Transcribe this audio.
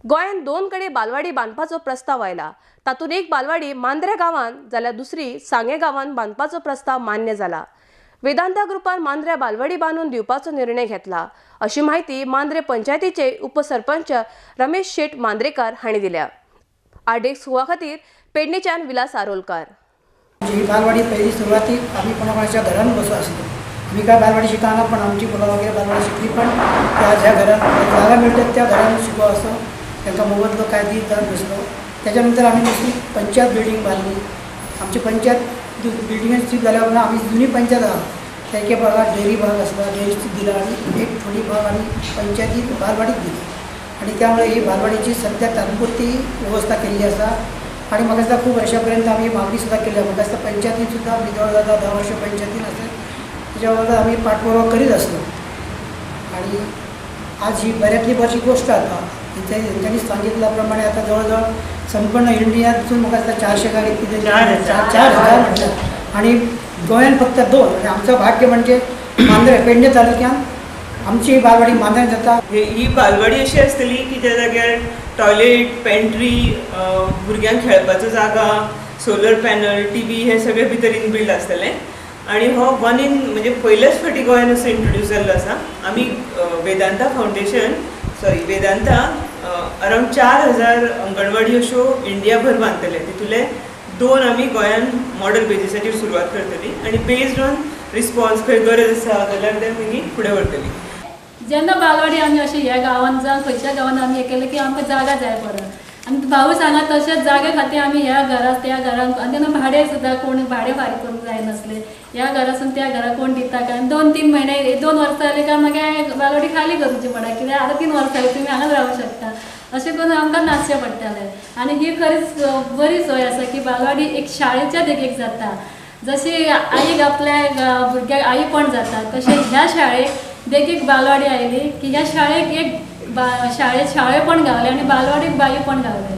गोंयांत 2 कडेन बालवाडी बांदपाचो प्रस्ताव आयला. तातूंत एक बालवाडी मांद्रे गांवांत जाल्यार दुसरी सांगे गांवांत बांदपाचो प्रस्ताव मान्य जाला. वेदांता ग्रुपान मांद्रे बालवाडी बांदून दिवपाचो निर्णय घेतला अशी माहिती मांद्रे पंचायतीचे उपसरपंच रमेश शेट मांद्रेकार हांणी दिल्या. आरडीएक्स गोवा खातीर पेडणेच्यान विलास आरोलकार. ही बालवाडी पहिली सुरुवातीक आम्ही कोणाकोणाच्या घरान बसू आसलो. आम्ही काय बालवाडी शिकना, पण आमची मुलं वगैरे बालवाडी शिकली, पण त्या ज्या घरात जागा मिळतात त्या घरात शिकवा असं त्यांचा मोबदलो काय दीत जाऊन बसलो. त्याच्यानंतर आम्ही दुसरी पंचायत बिल्डिंग बांधली. आमची पंचायत बिल्डिंग स्थित झाल्यावर आम्ही जुनी पंचायत आहोत त्या एके भागात डेअरी भाग असला, डेअरी दिला आणि एक थोडी भाग आम्ही पंचायतीत बालवाडीत दिली आणि त्यामुळे ही बालवाडीची सध्या तात्पुरती व्यवस्था केलेली आसा. आणि म्हाका दिसता खूब वर्षापर्यंत आम्ही मागणी सुद्धा केली. म्हाका दिसता पंचायतीन सुद्धा आमी जवळ जवळ 10 वर्ष पंचायतीन असेल त्याच्या बरोबर आम्ही पाठपुरावा करीत असलो. आणि आज ही बऱ्यातली बरी गोष्ट आता तेंच्यांनी सांगितल्याप्रमाणे आता जवळजवळ संपूर्ण इंडियातून म्हाका दिसता 400 काय कितें 4,000 म्हटलं आणि गोंयान फक्त 2. आणि आमचं भाग्य म्हणजे मांद्रे पेडणे तालुक्यात आमची बालवाडी मांद्रे जाता. ही बालवाडी अशी आसतली की ज्या जाग्यार टॉयलेट, पेंट्री, भुरग्यांक खेळपाचो जागा, सोलर पॅनल, टी व्ही हे सगळे भितर इनबिल्ड आसतलें. आनी हो वन इन म्हणजे पयल्याच फावटी गोंयान असो इंट्रोड्यूस जाल्लो आसा. आमी Vedanta foundation sorry Vedanta around 4,000 anganwadi अश्यो इंडियाभर बांदतले. तितूंतले 2 आमी गोंयान मॉडल बेजीसाचेर सुरवात करतली आनी बेज्ड ऑन रिस्पॉन्स खंय गरज आसा जाल्यार ते मागीर फुडें व्हरतली. जेन्ना बालवाडी आमी अशें ह्या गांवान जावं खंयच्या गांवान आमी हें केलें की आमकां जागा जाय परत आनी भाऊ सांगा तशेंच जागे खातीर आमी ह्या घरांत त्या घरांत आनी तेन्ना भाडें सुद्दां कोण भाडें फारीक करूंक जायनासलें. ह्या घरासून त्या घरा कोण दिता काय 2-3 म्हयने 2 वर्सां जालीं काय मागीर बालवाडी खाली करूची पडा कित्याक आतां 3 वर्सां जालीं तुमी हांगाच रावूंक शकता अशें करून आमकां नाचचें पडटालें. आनी ही खरीच बरी सोय आसा की बालवाडी एक शाळेच्या देखीक जाता. जशी आईक आपल्या भुरग्याक आईपण जाता तशें ह्या शाळेक देखीक बालवाडी आयली की ह्या शाळेक एक शाळेपण गावलें आनी बालवाडीक बाईपण गावलें.